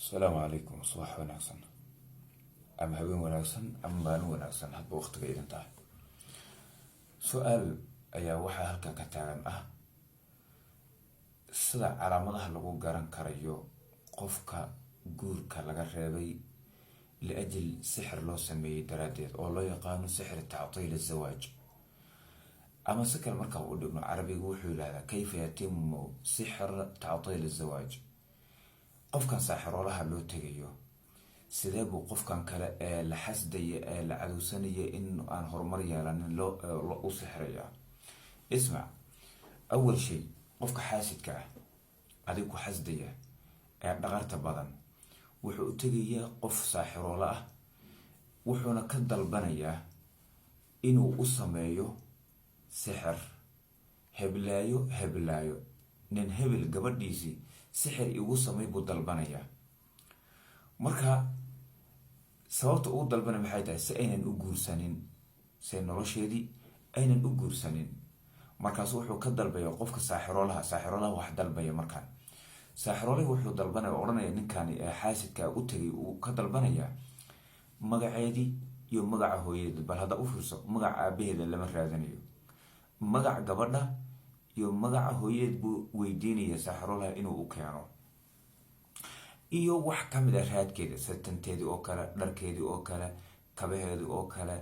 Asalaamu calaykum. Subax wanaagsan ama habeen wanaagsan ama maalin wanaagsan, hadba waqtiga idin tahay. Su-aal ayaa waxaa halkan ka taagan ah sida calaamadaha lagu garan karayo qofka guurka laga reebay liajil sixir loo sameeyey daraaddeed, oo loo yaqaano sixir tactiil azawaaj. Ama si kale markaa u dhigno, Carabigu wuxuu yidhahdaa: "Kayfa yatimu sixr tactiil azawaaj?" Qofkan saaxiroolaha loo tegayo, sidee buu qofkan kale ee la xasdaya, ee la cadowsanaya in aan horumar yeelanin, loo u sixirayaa? Ismac, awal shay, qofka xaasidka ah, adig ku xasdaya ee dhaqarta badan, wuxuu u tegayaa qof saaxiroolo ah, wuxuuna ka dalbanayaa inuu u sameeyo sixir. Heblaayo, heblaayo, nin hebel gabadhiisii sixir igu samey buu dalbanayaa. Marka sababta ugu dalbanay maxay tahay? Si aynan u guursanin, si nolosheedii aynan u guursanin. Markaasu wuxuu ka dalbaya qofka saaxiroolaha. Saaxiroolaha wax dalbaya, markaan saaxiroolahi wuxuu dalbanaya o odhanaya ninkani ee xaasidka u tegay, uu ka dalbanayaa magaceedii iyo magaca hooyadeed. Bal hadda u fiirso, magaca aabaheeda lama raadinayo, magaca gabadha iyo magaca hooyadeed buu weydiinaya saaxiroolaha inuu u keeno, iyo wax kamid a raadkeeda, satanteedii oo kale, dharkeedii oo kale, kabaheedii oo kale,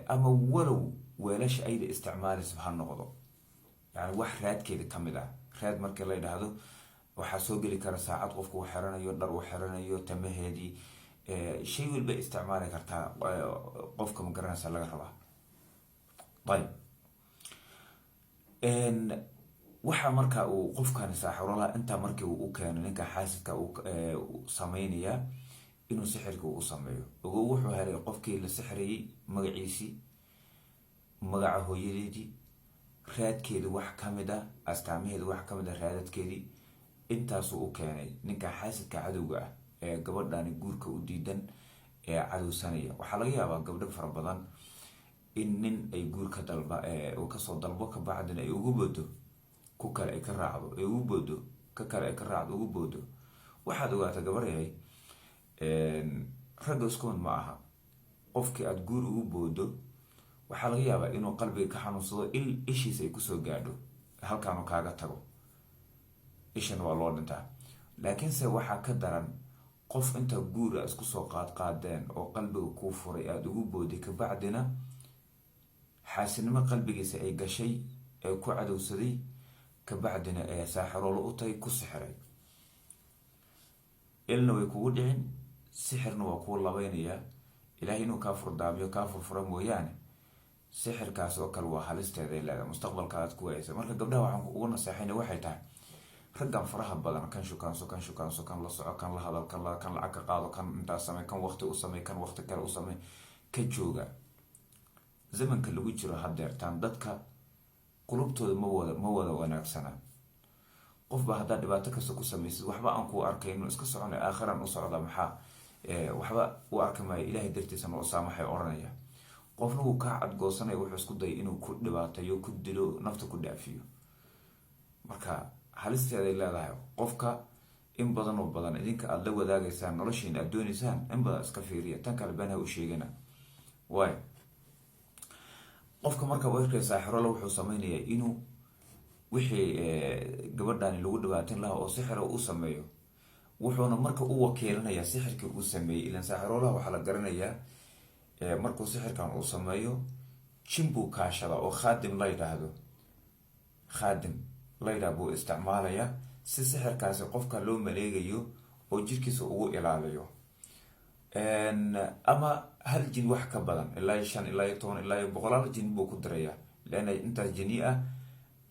ama walow weelasha ayda isticmaalaysa ha noqdo. Yani wax raadkeeda kamid ah. Raad markii la yidhaahdo, waxaa soo geli kara saacad qofka uu xiranayo, dhar uu xiranayo, tamaheedii, shay walba isticmaali kartaa qofka, ma garanaysa, laga rabaa. Ayib, waxa marka uu qofkani saaxirolaha intaa markii uu u keeno, ninka xaasidka uu sameynayaa inuu sixirka u sameeyo. Ogow, wuxuu helay qofkii la sixrayay magaciisii, magaca hooyadeedii, raadkeedi wax kamid ah, astaamaheedi wax kamid ah, raadadkeedii. Intaasuu u keenay ninka xaasidka cadowga ah ee gabadhani guurka u diidan ee cadowsanaya. Waxaa laga yaabaa gabdho fara badan in nin ay guur ka dalba, uu kasoo dalbo, kabacdina ay ugu boodo, ku kale ay ka raacdo, ay ugu boodo, ka kale ay ka raacdo, ugu boodo. Waxaad ogaataa, gabaryahay, ragga isku mid ma aha. Qofkii aada guur ugu boodo waxaa laga yaabaa inuu qalbiga ka xanuunsado, il ishiisa ay kusoo gaadho, halkaanu kaaga tago. Ishana waa loo dhintaa. Laakiinse waxaa ka daran qof inta guur a isku soo qaadqaadeen oo qalbiga kuu furay, aada ugu booday, kabacdina xaasinimo qalbigiisa ay gashay, ee ku cadowsaday, kabacdina ee saaxiroolo u tagay, ku sixiray. Ilna way kugu dhicin, sixirna waa kuu labaynayaa. Ilaahay inuu kaa furdaamiyo, kaa furfura mooyaane, sixirkaas oo kale waa halisteeday leedahay, mustaqbalkaad ku waaysa. Marka gabdhaha waxaan ugu naseexayna waxay tahay: raggan faraha badan, kan shukaanso, kan shukaanso, kan la soco, kan la hadal, kan lacag ka qaado, kan intaas samey, kan waqti u samey, kan waqti kale u samey, ka jooga. Zamanka lagu jiro hadeertaan, dadka qulubtooda ma wada wanaagsana. Qofba haddaad dhibaato kasta ku samaysid, waxba aan kuu arkay inuu iska soconay, aakhiran u socda, maxaa waxba u arki maayo, Ilahay dartiisa ma u saamaxay odhanaya. Qofna wuu kaa cadgoosanaya, wuxuu isku dayay inuu ku dhibaateeyo, ku dilo, nafta ku dhaafiyo. Marka halisteeday leedahay. Qofka in badan oo badan idinka aada la wadaagaysaan noloshiina, aada dooneysaan, in badan iska fiiriya. Tan kale, been ha u sheegana. Waay, qofka marka arkay saaxirola, wuxuu sameynayaa inuu wixii gabadhani lagu dhibaatin lahaa oo sixira u sameeyo, wuxuuna marka u wakiilanayaa sixirkii uu sameeyey. Ilan saaxiroolaha waxaa la garanayaa, markuu sixirkan uu sameeyo, jin buu kaashada oo khaadim la yidhaahdo, khaadim la yidhahdo buu isticmaalayaa si sixirkaasi qofka loo maleegayo oo jirkiisa ugu ilaaliyo. Ama hal jin wax ka badan, ilaa iyo 5, ilaa iyo 10, ilaa iyo boqolaal jin buu ku dirayaa, leanna intaas jini ah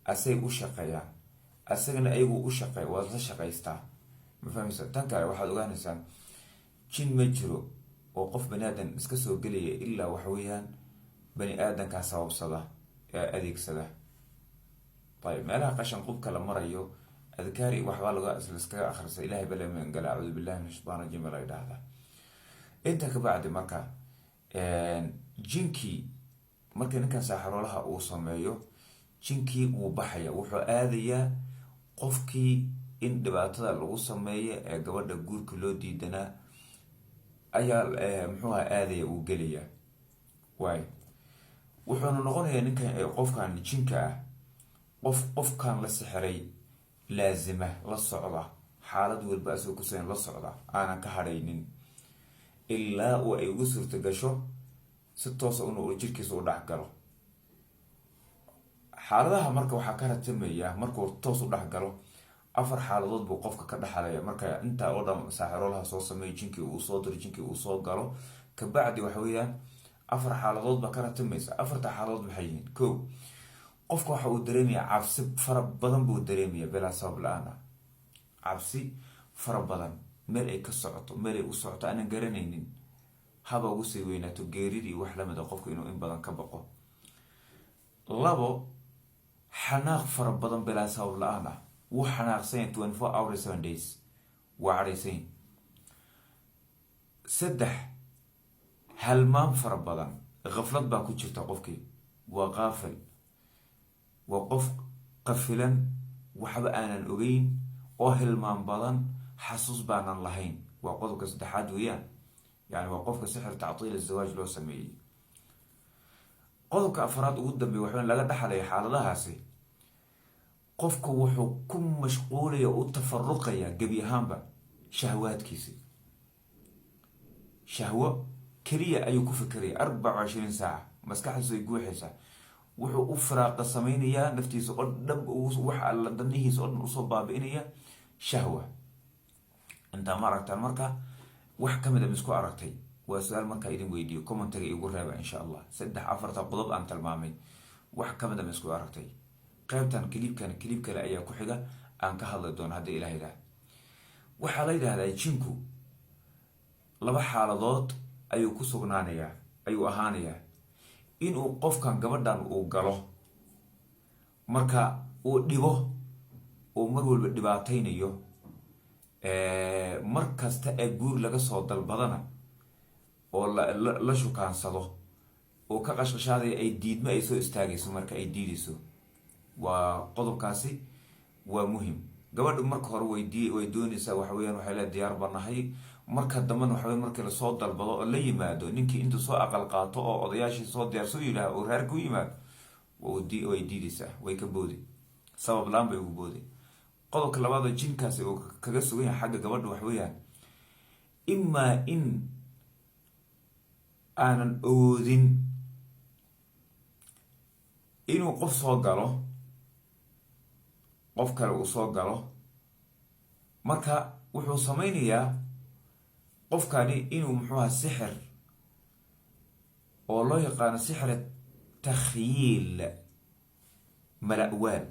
asay u shaqeeyaan, asagana ayagu u shaqeey, waad la shaqaystaa, ma fahmaysa? Tan kale, waxaad ogaanaysaa jin ma jiro oo qof bani aadan iska soo gelaya, ilaa waxa weeyaan bani aadankaa sababsada ee adeegsada. Ayib, meelaha qashan qubka la marayo, adkaari waxbaa laga laskaga akhrisa, "Ilahay baa la magangala, acuudu billahi min shaytaan rajiim" baa la yidhaahdaa. Inta ka bacdi, marka jinkii, marka ninkan saaxiroolaha uu sameeyo, jinkii wuu baxaya, wuxuu aadayaa qofkii. In dhibaatada lagu sameeyo ee gabadha guurka loo diidanaa ayaa, muxuu aha, aadaya, uu gelaya. Waay, wuxuuna noqonayaa ninkan, qofkan jinka ah, qof qofkan la sixiray laazima, la socda xaalad walba, asagoo kusugan la socda, aanan ka hadhaynin ilaa uu ay ugu suurta gasho si toosa inuu jirkiisa u dhexgalo. Xaaladaha marka waxaa ka ratimaya, markuu toos u dhexgalo, afar xaaladood buu qofka ka dhexalaya. Marka intaa oo dhan saaxiroolaha soo sameeyo, jinkii uu soo diro, jinkii uu soo galo kabacdi, waxa weeyaan afar xaaladood baa ka ratimaysa. Afarta xaaladood maxay yihiin? Ko, qofka waxa uu dareemaya cabsi fara badan buu dareemaya, bilaa sabab la-aan ah. Cabsi fara badan, meel ay ka socoto, meel ay u socoto aanan garanaynin, haba ugu sii weynaato geeridii, wax lamid a, qofku inuu in badan ka baqo. Labo, xanaaq fara badan bilaa sabab la-aan ah. Wuu xanaaqsanya 24 hours, 7 days, waa cadhaysanya. Saddex, halmaam fara badan, khaflad baa ku jirta qofkii, waa qaafil, waa qof qafilan, waxba aanan ogeyn oo hilmaan badan, xasuus baanan lahayn. Waa qodobka saddexaad weeyaan, yani waa qofka sixir tactiil azawaaj loo sameeyey. Qodobka afraad, ugu dambeey, waxaa laga dhexlaya xaaladahaasi: qofku wuxuu ku mashquulaya, u tafaruqaya gebi ahaanba shahwaadkiisi. Shahwo keliya ayuu ku fikeraya 24 saaca, maskaxdiisu ay guuxaysaa. Wuxuu u firaaqa sameynayaa naftiisa oo dhan, wax alla danihiisa oo dhan usoo baabi'inaya shahwa. Intaa ma aragtaan? Marka wax kamid a misku aragtay? Waa su-aal markaa idin weydiiyo. Commentaga igu reeba, insha Allah. Saddex, afarta qodob aan tilmaamay, wax kamid a misku aragtay? Qaybtan clipkan, clip kale ayaa ku xiga aan ka hadli doono haddii Ilaah yidhaah. Waxaa la yidhahdaa jinku laba xaaladood ayuu ku sugnaanayaa, ayuu ahaanayaa: inuu qofkan, gabadhan uu galo, marka uu dhibo, uu mar walba dhibaataynayo, mar kasta ee guur laga soo dalbadana oo la shukaansado oo ka qashqashaadaya, ay diidmo ay soo istaagayso, marka ay diidayso. Waa qodobkaasi, waa muhim. Gabadhu marka hore way doonaysaa, waxa weyaan waxay le diyaar banahay. Marka dambena waxa wey markii lasoo dalbado oo la yimaado, ninkii intuu soo aqal qaato oo odayaashii soo diyaarso yidhaah oo reerka u yimaado, way diidaysaa, way ka boodi, sabab laan bay ugu boodi. Qodobka labaadoo jinkaasi uu kaga sugan yahay xagga gabadha wax weeyaan imaa in aanan awoodin inuu qof soo galo, qof kale uu soo galo. Marka wuxuu sameynayaa qofkani inuu, muxuuha, sixir oo loo yaqaano sixir takhyiil, mala-waal,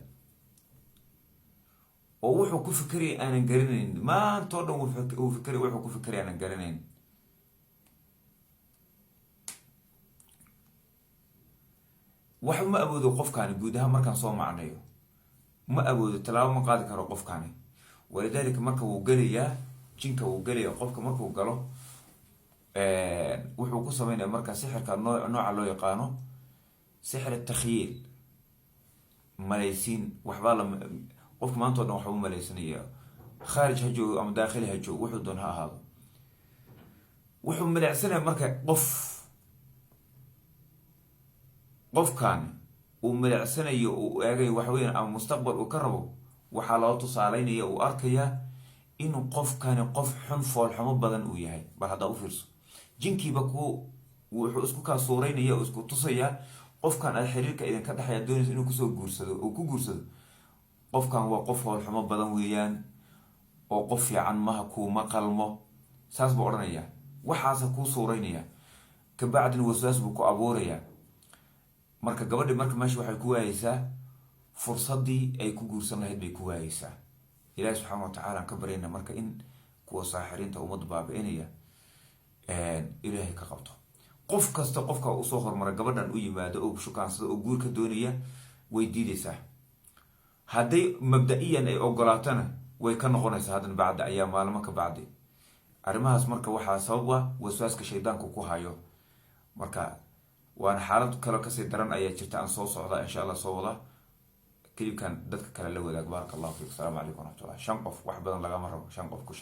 oo wuxuu ku fikeraya aanan garanayn, maanta o dhan uu fikray, wuxuu ku fikeraya aanan garanayn. Wax ma awoodo qofkani guud ahaan. Markaan soo macnayo, ma awoodo, tallaabo ma qaadi karo qofkani. Walidaalika marka wuu gelayaa jinka, wuu gelaya qofka. Markuu galo, wuxuu ku sameynaya marka sixirka nooca loo yaqaano sixir takhyiil, malaysiin. Waxbaa la qofka maanta o dhan waxba u malaysanaya, khaarij ha joogo ama daakhili ha joogo, wuxuu doon ha ahaado. Wuxuu malaysanaya marka qofkan uu maleecsanayo, uu eegayo, waxa weya ama mustaqbal uu ka rabo, waxaa loo tusaaleynaya, uu arkayaa inuu qofkani qof xun, foolxumo badan uu yahay. Bal haddaa u fiirso, jinkiiba ku wuxuu isku kaa suuraynaya oo isku tusayaa qofkan aad xiriirka idinka dhexaya doonaysa inuu kusoo guursado oo ku guursado. Qofkan waa qof foolxumo badan weeyaan, oo qof fiican maha, kuuma qalmo, saas buu odhanayaa, waxaasa kuu suuraynaya. Kabacdina waswaas buu ku abuurayaa. Marka gabadhi marka meesha waxay ku waayeysaa fursaddii ay ku guursan lahayd bay ku waayeysaa. Ilahi subxaana wa tacala aan ka baryayna marka in kuwa saaxiriinta ummadda baabi-inaya Ilaahay ka qabto. Qof kasta, qofka usoo hormara, gabadhan u yimaado oo shukaansada oo guur ka doonaya, way diideysaa. Hadday mabda-iyan ay ogolaatona, way ka noqonaysaa haddana bacda ayaa maalmo ka bacdi. Arrimahaas marka waxaa sabab ah waswaaska shaydaanku ku hayo. Marka waana xaalad kaloo kasii daran ayaa jirta, aan soo socda, insha Allah, soo wada. Clipkan dadka kale la wadaag. Baaraka Allahu fiik. Asalaamu calaykum waraxmatullah. Shan qof wax badan lagama rabo, shan qof ku.